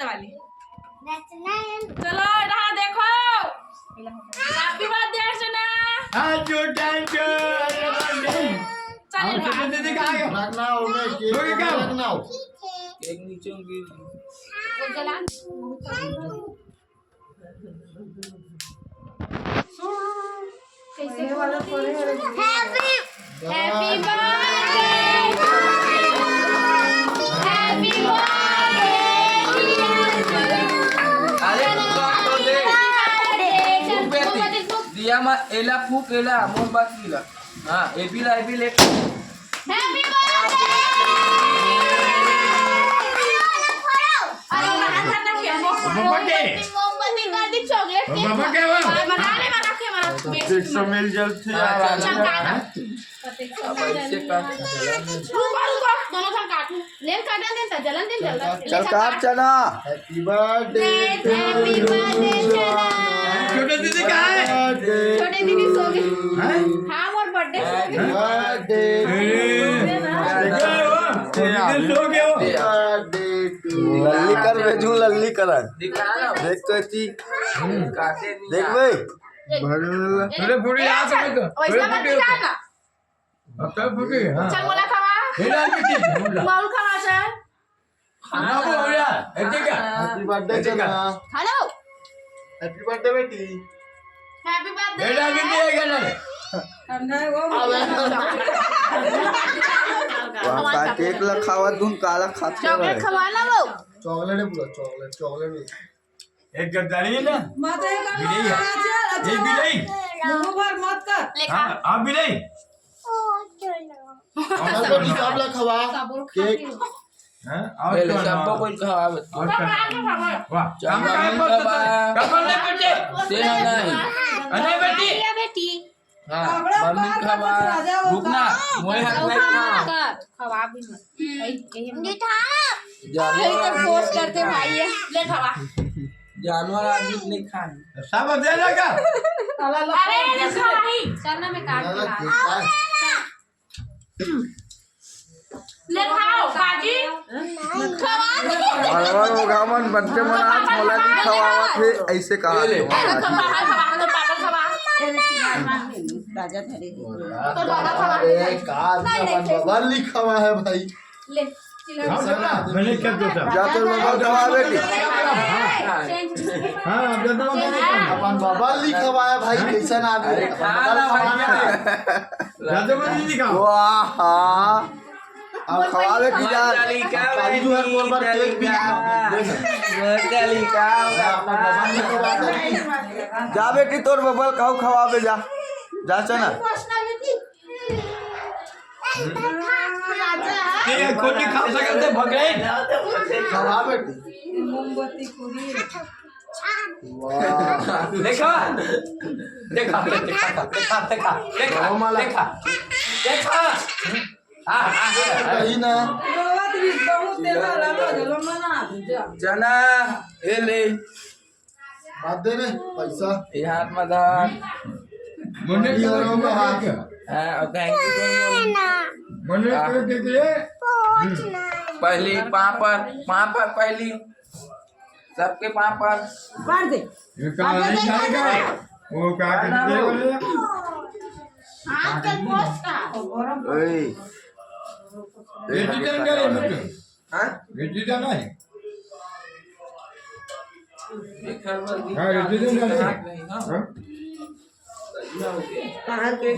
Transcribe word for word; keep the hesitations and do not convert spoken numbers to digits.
वाली। चलो, यहाँ देखो। Happy birthday, अर्चना। हाँ, जो time पे। चलो, हम छोटे दीदी कहाँ गए? रखना हो, मैं केक छोटे क्या? रखना हो। केक नीचे गिर। वो जला। Happy, happy birthday to you. Happy birthday, dear. अरे, फूक तो दे। Happy birthday. फूक बेटी। दिया मा, एला फूक, एला, मोमबत्ती ला। हाँ, ए भी ला, ए भी ले। Happy birthday! अरे, मोमबत्ती कर दी, chocolate cake। मोमबत्ती क्या हुआ? मना ले, मना के, मना। एक सौ मिल जल्दी आ रहा है। चल, काट। अब ऐसे काट। रुको, रुको, दोनों जन काट। ले, काट दे, जलन दे, जलन। चल, काट चना। Happy birthday to you. Happy birthday, चना। छोटे दीदी कहाँ है? Birthday छोटे दीदी सो गए। हैं? हाँ, मोर birthday सो गए। Birthday to you. ए, क्या हुआ? छोटे दीदी सो गए हो? Birthday to you. लल्ली कर भेजू, लल्ली कर। देख तो इतनी। देख भाई। थोड़े फूटे यहाँ से मत। वैसा मत निकालना। अब तब फूटे, हाँ। चल, मोला खवा। ये डाल के ठीक है, मोला। माहौल खवा, चल। खाना वो हो गया, है ठीक है? Happy birthday, है ठीक है? चना। Hello। Happy birthday, बेटी। Happy birthday। ये डाल के ठीक है, चला। ठंडा है वो। अबे। वाह, का केक ला खावा तुम, काला खाते chocolate रहे। खवा ना वो। Chocolate है पूरा, chocolate, chocolate है। एक गद्दारी है ना? मत ये कर, बिलाई है। अच्छा, अच्छा, ये बिलाई। मुंह भर मत कर। ले खा। हाँ, आप बिलाई। और बेटी, सब ला खवा। सब और खा केक। के। हाँ, और ले ले, क्या सबको ना? कोई खवा बता। और क्या? वाह, चल, हम मम्मी कहाँ पर खवा। तो कपल नहीं बचे? से है नहीं। अरे बेटी। ये बेटी। हाँ, बाबड़ा मम्मी पार खवा। का कुछ राजा होता। रुकना, मोए हाथ में खवा। खवा भी मत। यही, यही हम लोग जानवर यही तो आदमी force नहीं करते खाए। भाई है। ले खवा। जानवर आदमी नहीं खाए। सब अब दे देगा। अरे, ये खवाही। चल ना, मैं काट के ला। ले खाओ, काजी। खवा दे। अरवर होगा मन, बच्चे मन आज मोला नहीं खवावत हे, ऐसे कहा ले, ले। खवा, खवा, खवा, तो पापा खवा। राजा धरे। तो दादा खवा। अरे, का नहीं, नहीं, अपन बबल नहीं खवा है भाई। ले, चिल्ला। हाँ, बेटा, मैंने क्या सोचा? जा तो बबल खवा बेटी। हाँ, अब दादा बबल नहीं खाना। अपन बबल नहीं खवा है भाई, कैसा ना आदमी। अरे, खा ला भाई। जा तो बबल नहीं खाओ। वाह, हाँ। अब खवावे की जा। काजू हर मोर पर केक भी। जा बेटी, तोर बबल खाऊ, खवावे जा। जा चना। ये खुद नहीं खा सकते, भगेन। खवा बेटी। मोमबत्ती पूरी। वाह। देखा? देखा, देखा, देखा, देखा, देखा, देखा। हाँ, हाँ, हाँ। कहीं ना। रोवत भी बहुत तेरा लगा, चलो मना, जा। चना, ये ले। बात दे रे, पैसा। ये हाथ में धर। मने ये करो का हाथ। हाँ, और thank you, thank you। मने करो के के। पहली पाँव पर, पाँव पर पहली। सबके पाँव पर। बांध दे। ये कहाँ नहीं जाएगा? वो क्या कहते हैं बोले? हाथ के पोस्ट का। ओए। ये किधर गए? हाँ? रेडी जाना है? हाँ, रेडी जाना है। हाँ? बाहर के